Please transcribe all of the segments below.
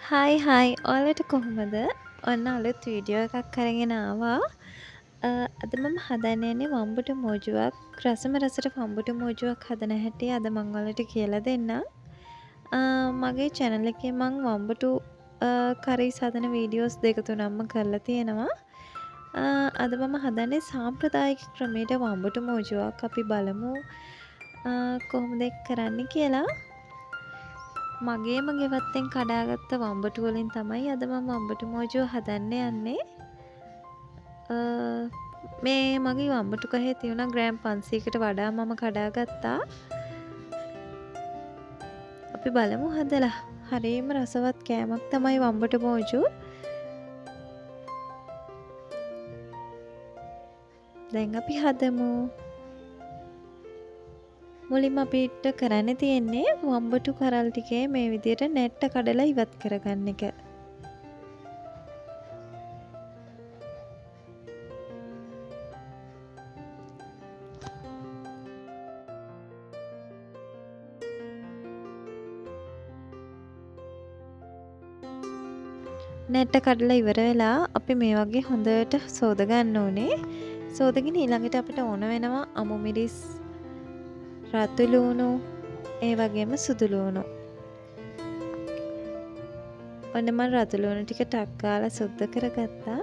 Hi hi ඔයාලට කොහොමද? ඔන්න අලුත් වීඩියෝ එකක් අරගෙන ආවා. අද මම හදන්න යන්නේ වම්බුටු මෝජුවක්. රසම රසට වම්බුටු මෝජුවක් හදන හැටි අද මං ඔයාලට කියලා දෙන්නම්. මගේ චැනල් එකේ මං වම්බුටු කරීස් හදන වීඩියෝස් දෙක තුනක්ම කරලා තියෙනවා. අද මම හදන්නේ සාම්ප්‍රදායික ක්‍රමයට වම්බුටු මෝජුවක්. අපි බලමු කොහොමද ඒක කරන්නේ කියලා. මගේම ගෙවත්තෙන් කඩාගත්ත වම්බටු වලින් තමයි අද මම වම්බටු මෝජුව හදන්න යන්නේ. මේ මගේ වම්බටු ගහේ තියුණා ග්‍රෑම් 500කට වඩා මම කඩාගත්තා. අපි බලමු හදලා. හරිම රසවත් කෑමක් තමයි වම්බටු මෝජු. දැන් අපි හදමු. මුලින්ම අපිට කරන්න තියෙන්නේ වම්බටු කරල් ටිකේ මේ විදියට නැට්ට කඩලා ඉවත් කරගන්න එක. නැට්ට කඩලා ඉවර වෙලා අපි මේ වගේ හොඳට සෝද ගන්න ඕනේ. සෝදගෙන ඊළඟට අපිට ඕන වෙනවා අමු මිරිස්, රතු ලුණු, ඒ වගේම සුදු ලුණු. ඔන්න මම රතු ලුණු ටික ටක් ගාලා සුද්ධ කරගත්තා.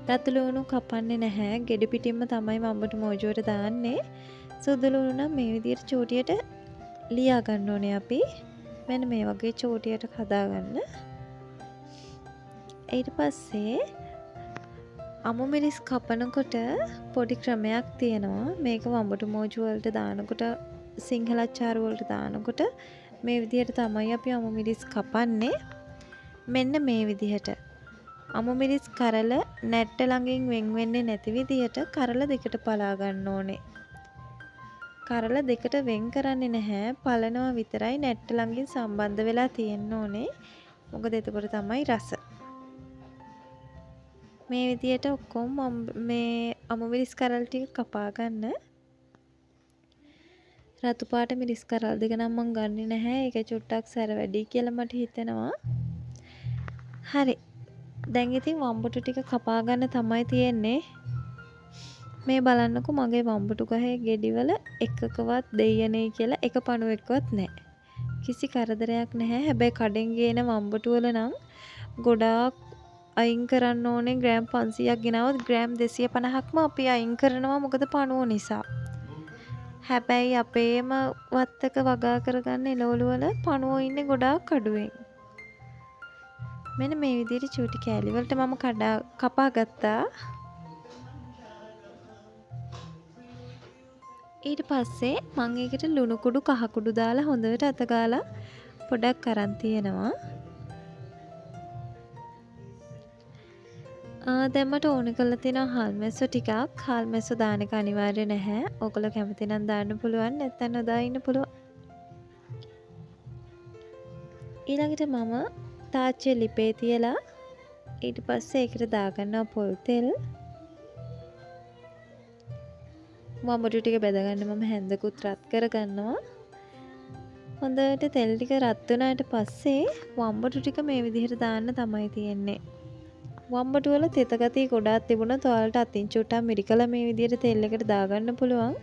රතු ලුණු කපන්නේ නැහැ, ගෙඩි පිටින්ම තමයි වම්බටු මෝජුවට දාන්නේ. සුදු ලුණු නම් මේ විදියට චූටියට ලියා ගන්න ඕනේ අපි. මෙන්න මේ වගේ චූටියට හදාගන්න. ඊට පස්සේ අමු මිරිස් කපනකොට පොඩි ක්‍රමයක් තියෙනවා. මේක වම්බටු මෝජු වලට දානකොට, සිංහල අචාර වලට දානකොට මේ විදිහට තමයි අපි අමු මිරිස් කපන්නේ. මෙන්න මේ විදිහට. අමු මිරිස් කරල නැට්ට ළඟින් වෙන් වෙන්නේ නැති විදිහට කරල දෙකට පලා ගන්න ඕනේ. කරල දෙකට වෙන් කරන්නේ නැහැ, පලනවා විතරයි නැට්ට ළඟින් සම්බන්ධ වෙලා තියෙන්න ඕනේ. මොකද එතකොට තමයි රස. මේ විදියට ඔක්කොම මේ අමු මිරිස් කරල් ටික කපා ගන්න. රතු පාට මිරිස් කරල් දෙක නම් මං ගන්නෙ නැහැ. ඒක චුට්ටක් සැර වැඩි කියලා මට හිතෙනවා. හරි. දැන් ඉතින් වම්බටු ටික කපා ගන්න තමයි තියෙන්නේ. මේ බලන්නකෝ මගේ වම්බටු ගහේ ගෙඩිවල එකකවත් දෙයියනේ කියලා එක පණුවෙක්වත් නැහැ. කිසි කරදරයක් නැහැ. හැබැයි කඩෙන් ගේන වම්බටු වල නම් ගොඩාක් අයින් කරන්න ඕනේ. ග්‍රෑම් 500ක් ගෙනාවොත් ග්‍රෑම් 250ක්ම අපි අයින් කරනවා, මොකද පණුව නිසා. හැබැයි අපේම වත්තක වගා කරගන්න එළවලු වල පණුවෝ ඉන්නේ ගොඩාක් අඩුවෙන්. මෙන්න මේ විදිහට චූටි කෑලි වලට මම කපා ගත්තා. ඊට පස්සේ මං ඒකට ලුණු කුඩු කහ කුඩු දාලා හොඳට අත ගාලා පොඩක් අරන් තියෙනවා. දැන් මට ඕන කරලා තියෙනවා හාල් මැස්සෝ ටිකක්. හාල් මැස්සෝ දාන එක අනිවාර්ය නැහැ. ඔයගොල්ලෝ කැමති නම් දාන්න පුළුවන්, නැත්නම් නොදා ඉන්න පුළුවන්. ඊළඟට මම තාච්චිය ලිපේ තියලා ඊට පස්සේ ඒකට දාගන්නවා පොල් තෙල්. වම්බටු ටික බැදගන්න මම හැන්දකුත් රත් කරගන්නවා. හොඳට තෙල් ටික රත් වුණාට පස්සේ වම්බටු ටික මේ විදිහට දාන්න තමයි තියෙන්නේ. වම්බටු වල තෙත ගතිය ගොඩාක් තිබුණොත් ඔයාලට අතින් චුට්ටක් මිරිකලා මේ විදිහට තෙල් එකට දාගන්න පුළුවන්.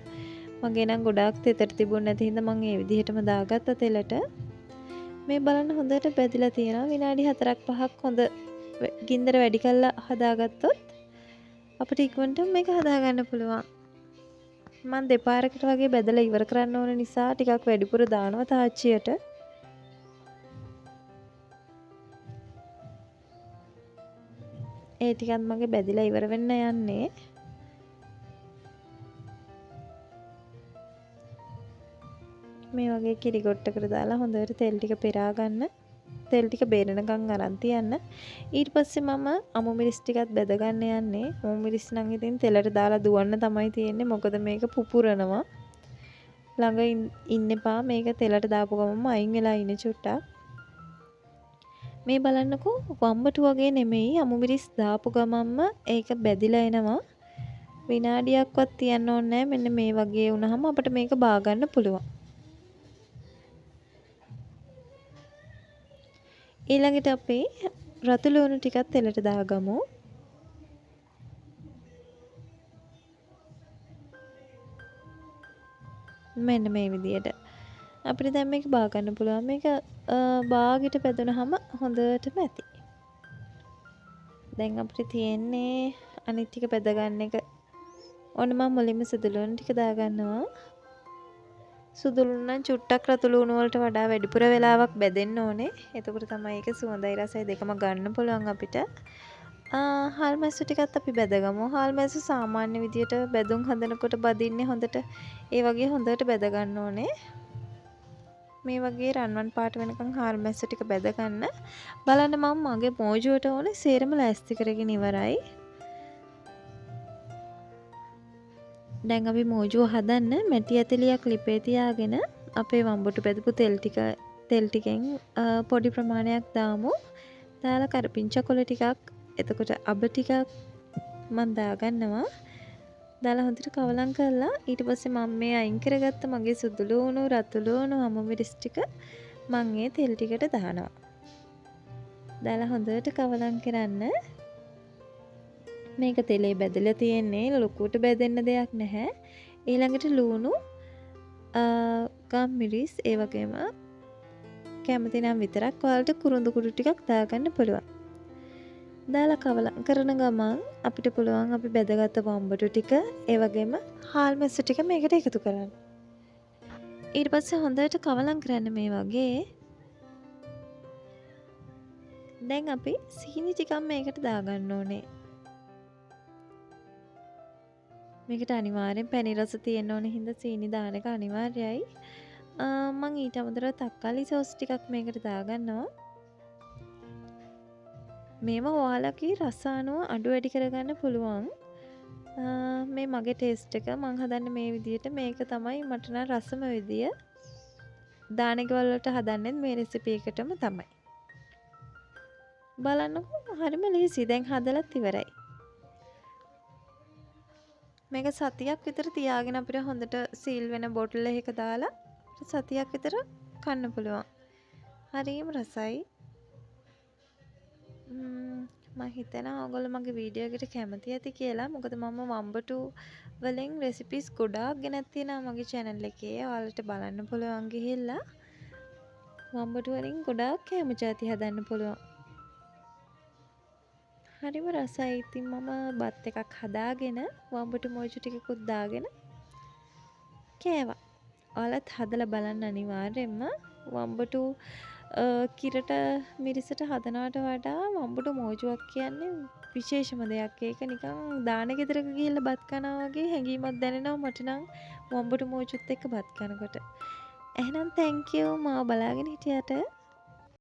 මගේ නම් ගොඩාක් තෙතට තිබුණ නැති හින්දා මං ඒ විදිහටම දාගත්ත තෙලට. මේ බලන්න හොඳට බැදිලා තියෙනවා. විනාඩි 4ක් 5ක් හොඳ ගින්දර වැඩි කරලා හදාගත්තොත් අපිට ඉක්මනටම මේක හදාගන්න පුළුවන්. මං දෙපාරකට වගේ බැදලා ඉවර කරන්න ඕන නිසා ටිකක් වැඩිපුර දානවා තාච්චියට. ඒ ටිකත් මගේ බැදිලා ඉවර වෙන්න යන්නේ. මේ වගේ කිරි ගොට්ටකට දාලා හොඳට තෙල් ටික පෙරා ගන්න. තෙල් ටික බේරෙනකන් අරන් තියන්න. ඊට පස්සේ මම අමු මිරිස් ටිකත් බැද ගන්න යන්නේ. අමු මිරිස් නම් ඉතින් තෙලට දාලා දුවන්න තමයි තියෙන්නේ. මොකද මේක පුපුරනවා. ළඟ ඉන්න එපා. මේක තෙලට දාපු ගමන්ම අයින් වෙලා ඉන්න චුට්ටක්. මේ බලන්නකෝ වම්බටු වගේ නෙමෙයි අමු මිරිස් දාපු ගමන්ම ඒක බැදිලා එනවා. විනාඩියක්වත් තියන්න ඕනේ නෑ. මෙන්න මේ වගේ වුණාම අපිට මේක බා ගන්න පුළුවන්. ඊළඟට අපි රතු ලුණු ටිකත් තෙලට දාගමු. මෙන්න මේ විදියට. අපිට දැන් මේක බා ගන්න පුළුවන්. මේක බාගෙට බැදුනහම හොඳටම ඇති. දැන් අපිට තියෙන්නේ අනිත් ටික බැද ගන්න එක. ඔන්න මම මුලින්ම සුදු ලුණු ටික දාගන්නවා. සුදු ලුණු නම් චුට්ටක් රතු ලුණු වලට වඩා වැඩිපුර වෙලාවක් බැදෙන්න ඕනේ. එතකොට තමයි ඒක සුවඳයි රසයි දෙකම ගන්න පුළුවන් අපිට. හාල් මැස්සු ටිකත් අපි බැදගමු. හාල් මැස්සු සාමාන්‍ය විදියට බැදුම් හදනකොට බදින්නේ හොඳට ඒ වගේ හොඳට බැද ගන්න ඕනේ. මේ වගේ රන්වන් පාට වෙනකන් හාල් මැස්සු ටික බැද ගන්න. බලන්න මම මගේ මෝජුවට ඕනේ සේරම ලෑස්ති කරගෙන ඉවරයි. දැන් අපි මෝජුව හදන්න මැටි ඇතිලියක් ලිපේ තියාගෙන අපේ වම්බුටු බැදපු තෙල් ටිකෙන් පොඩි ප්‍රමාණයක් දාමු. දාලා කරපිංචා කොළ ටිකක්, එතකොට අබ ටිකක් මං දාගන්නවා. දාලා හොඳට කවලම් කරලා ඊට පස්සේ මම මේ අයින් කරගත්ත මගේ සුදු ලුණු, රතු ලුණු, අමු මිරිස් ටික මං ඒ තෙල් ටිකට දානවා. දාලා හොඳට කවලම් කරන්න. මේක තෙලේ බැදලා තියෙන්නේ, ලොකුවට බැදෙන්න දෙයක් නැහැ. ඊළඟට ලුණු, ගම් මිරිස්, ඒ වගේම කැමති නම් විතරක් ඔයාලට කුරුඳු කුඩු ටිකක් දාගන්න පුළුවන්. දාලා කවලම් කරන ගමන් අපිට පුළුවන් අපි බැදගත්ත වම්බටු ටික, ඒ වගේම හාල් මැස්සු ටික මේකට එකතු කරන්න. ඊට පස්සේ හොඳට කවලම් කරන්න මේ වගේ. දැන් අපි සීනි ටිකක් මේකට දාගන්න ඕනේ. මේකට අනිවාර්යෙන් පැණි රස තියෙන්න ඕන හින්දා සීනි දාන එක අනිවාර්යයි. මං ඊට අමතරව තක්කාලි සෝස් ටිකක් මේකට දාගන්නවා. මේවා ඔයාලගේ රස අනුව අඩු වැඩි කරගන්න පුළුවන්. මේ මගේ ටේස්ට් එක මං හදන්නේ මේ විදියට. මේක තමයි මට නම් රසම විදිය. දාන ගෙවල් වලට හදන්නෙත් මේ රෙසිපි එකටම තමයි. බලන්නකෝ හරිම ලේසි. දැන් හදලත් ඉවරයි. මේක සතියක් විතර තියාගෙන අපිට හොඳට සීල් වෙන බොටල් එකක දාලා සතියක් විතර කන්න පුළුවන්. හරිම රසයි. මං හිතනවා ඔයගොල්ලෝ මගේ වීඩියෝ එකට කැමති ඇති කියලා. මොකද මම වම්බටු වලින් රෙසිපීස් ගොඩාක් ගෙනත් තියෙනවා මගේ චැනල් එකේ. ඔයාලට බලන්න පුළුවන් ගිහිල්ලා. වම්බටු වලින් ගොඩාක් කෑම ජාති හදන්න පුළුවන්. හරිම රසයි. ඉතින් මම බත් එකක් හදාගෙන වම්බටු මෝජු ටිකකුත් දාගෙන කෑවා. ඔයාලත් හදලා බලන්න අනිවාර්යෙන්ම. වම්බටු කිරට මිරිසට හදනවට වඩා වම්බටු මෝජුවක් කියන්නේ විශේෂම දෙයක්. ඒක නිකන් දාන ගෙදරක ගිහිල්ලා බත් කනවා වගේ හැඟීමක් දැනෙනවා මට නම් වම්බටු මෝජුත් එක්ක බත් කනකොට. එහෙනම් thank you මාව බලාගෙන හිටියට.